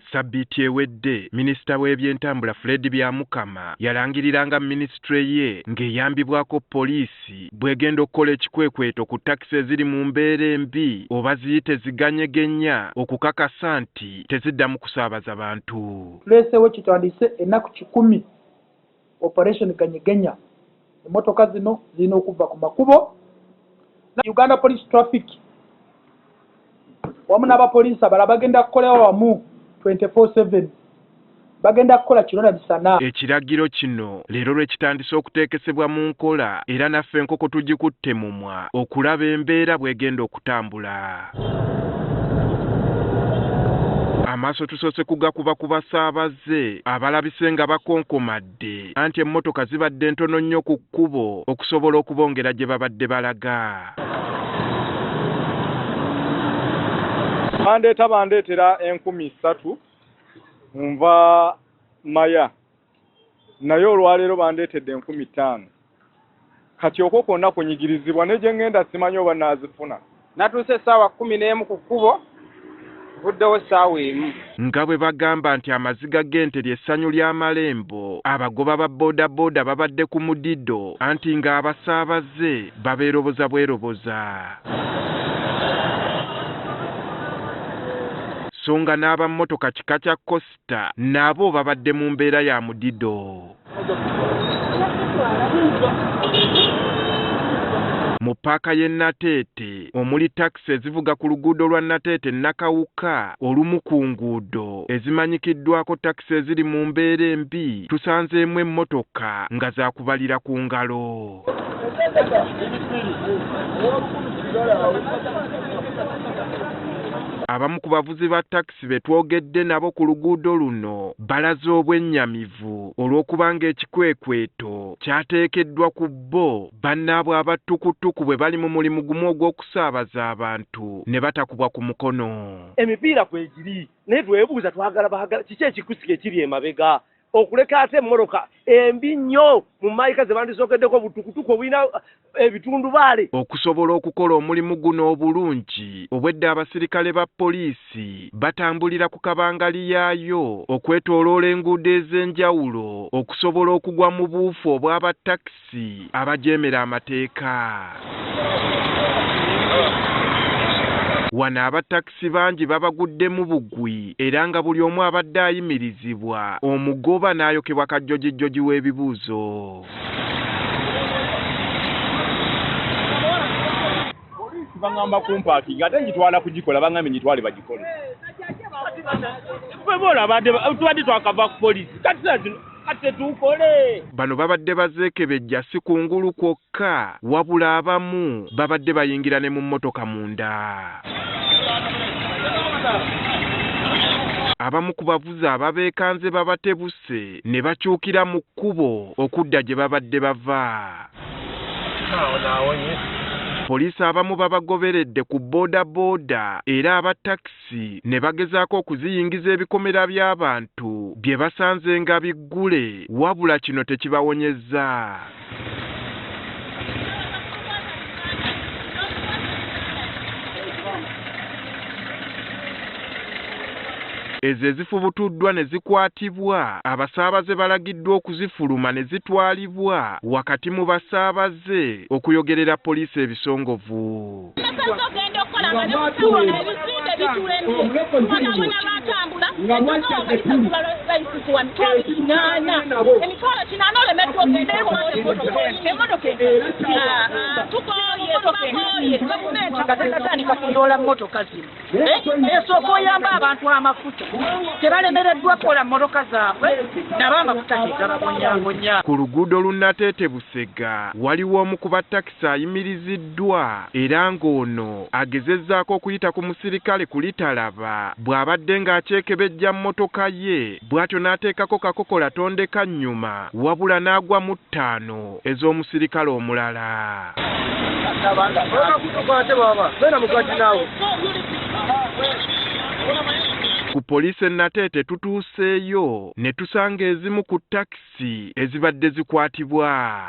Ssabbiiti ewedde, minisita w'ebyentambula Fred Byamukama yalangirira nga minisitule ye ng'eyambibwako poliisi bw'egenda okukola ekikwekweto ku takisi eziri mu mbeera embi oba ziyite ziganyegenya okukakasa nti teziddamu kusaabaza bantu. Tuleeseewo kitandise ennaku 100 Operation Ganyegenya. Emmotoka zino zirina okuva ku makubo. Uganda Police Traffic wamu n'abapoliisi abalala bagenda kukolera wamu 24/7, bagenda kukola kiro na misana. Ekiragiro kino leero lwe kitandise okuteekesebwa mu nkola era naffe enkoko tugikutte mumwa okulaba embeera bw'egenda okutambula. Amaaso tusoose kugakuba ku basaabaze abalabise nga bakonkomadde anti emmotoka zibadde ntono nnyo ku kkubo okusobola okubongera gye babadde balaga. Bandeeta bandeetera 3000 nva Maya, naye olwaleero bandeetedde 5000. Kati okwo kwonna kunyigirizibwa ne gye ŋŋenda simanyi oba naazifuna. Natuuse essaawa 11 ku kkubo, nvuddewo essaawa 1. Nga bwe bagamba nti amaziga g'ente ly'essanyu ly'amalembo, abagoba ba bodaboda babadde ku mudido anti ng'abasaabaze babeeroboza bweroboza. So nga n'aba mmotoka kika kya Coaster nabo babadde mu mbeera ya mudido. Mu ppaaka y'e Nateete omuli takisi ezivuga ku luguudo lwa Nateete Nakawuka, olumu ku nguudo ezimanyikiddwako takisi eziri mu mbeera embi, tusanzeemu emmotoka nga zaakubalira ku ngalo. Abamu ku bavuzi ba takisi be twogedde nabo ku luguudo luno balaze obwennyamivu olw'okubanga ekikwekweto kyateekeddwa ku bo bannaabwe aba ttukutuku bwe bali mu mulimu gumu ogw'okusaabaza abantu ne batakubwa ku mukono. Emipiira kwegiri naye twebuuza twagala baagala kiki ekikusika ekiri emabega okuleka ate emmotoka embi nnyo mu mayika ze bandisookeddeko butukutuku obulina ebitundubaale. Okusobola okukola omulimu guno obulungi, obwedda abasirikale ba poliisi batambulira ku kabangali yaayo okwetooloola enguudo ez'enjawulo okusobola okugwa mu buufu obw'aba takisi abajeemera amateeka. Wano aba takisi bangi babaguddemu bugwi era nga buli omu abadde ayimirizibwa omugoba n'ayokebwa kajjojijjoji w'ebibuuzo. Poliisi bangamba kumpaakinga ate ngitwala kugikola, bangambye ngitwale bagikole. Tubadde twakava ku poliisi kati zino kati tetuukole. Bano babadde bazeekebejja si kungulu kwokka wabula abamu babadde bayingira ne mu mmotoka munda. Abamu ku bavuzi ababeekanze babatebuse ne bakyukira mu kkubo okudda gye babadde bava. Poliisi abamu babagoberedde ku boodabooda era aba takisi ne bagezaako okuziyingiza ebikomera by'abantu bye basanze nga biggule wabula kino tekibawonyezza. Ezo ezifubutuddwa ne zikwatibwa abasaabaze balagiddwa okuzifuluma ne zitwalibwa wakati mu basaabaze okuyogerera poliisi ebisongovu. Esooka oyamba abantu amafuta tebalemereddwa kukola mmotoka zaabwe nabo amafuta tegababonyabonya. Ku luguudo Lunateete Busega waliwo omu ku battakisi ayimiriziddwa era ng'ono agezezzaako okuyita ku musirikale kulitalaba bw'abadde ng'akyekebejja mmotoka ye bw'atyo n'ateekako kakokola tondeka nnyuma wabula n'agwa mu 5 ez'omusirikale omulala. Ku poliisi e Nateete tutuuseeyo ne tusanga ezimu ku takisi ezibadde zikwatibwa.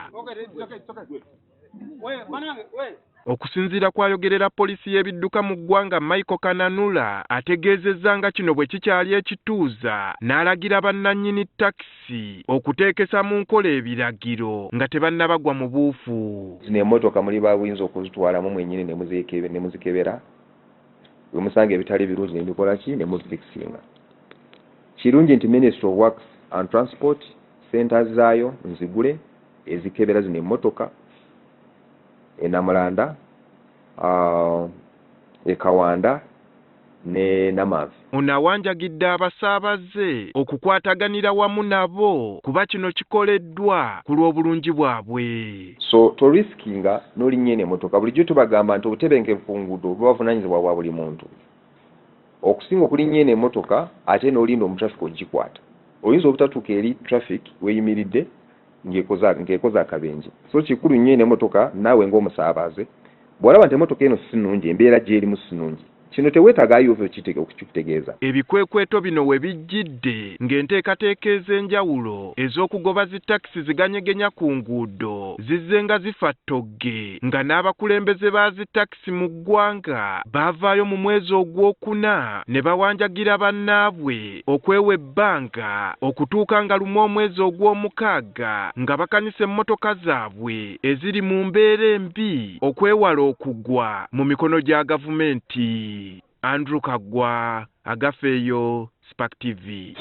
Okusinziira kw'ayogerera poliisi y'ebidduka mu ggwanga Michael Kananura ategeezezza nga kino bwe kikyali ekituuza n'alagira bannannyini takisi okuteekesa mu nkola ebiragiro nga tebannabagwa mu buufu. Zino emmotoka muli ba buyinza okuzitwalamu mwennyini ne muzikebera, bwe musanga ebitali birungi ne mubikola ki ne mubifikisinga. Kirungi nti Ministry of Works and Transport centers zaayo nzigule ezikebera zino emmotoka e Namulanda, e Kawanda ne Namanve. Ono awanjagidde abasaabaze okukwataganira wamu nabo kuba kino kikoleddwa ku lw'obulungi bwabwe. So torisikinga n'olinnya eno emmotoka. Bulijjo tubagamba nti obutebenkevu ku nguudo buba buvunaanyizibwa bwa buli muntu. Okusinga okulinnya eno emmotoka ate n'olinda omutraffic ogikwata. Oyinza obutatuuka eri traffic weeyimiridde ng'ekoze akabenje. So kikulu nnyo eno emmotoka naawe ng'omusaabaze bw'olaba nti emmotoka eno si nnungi, embeera gy'erimu si nnungi, kino teweetaaga IUV okukitegeeza. Ebikwekweto bino we bijjidde ng'enteekateeka ez'enjawulo ez'okugoba zi takisi ziganyegenya ku nguudo zizze nga zifa ttogge nga n'abakulembeze ba zi takisi mu ggwanga baavaayo mu mwezi ogwokuna ne bawanjagira bannaabwe okwewa ebbanga okutuuka nga lumu omwezi ogw'omukaaga nga bakanisa emmotoka zaabwe eziri mu mbeera embi okwewala okugwa mu mikono gya gavumenti. Andrew Kaggwa, Agafeeyo, Spark TV.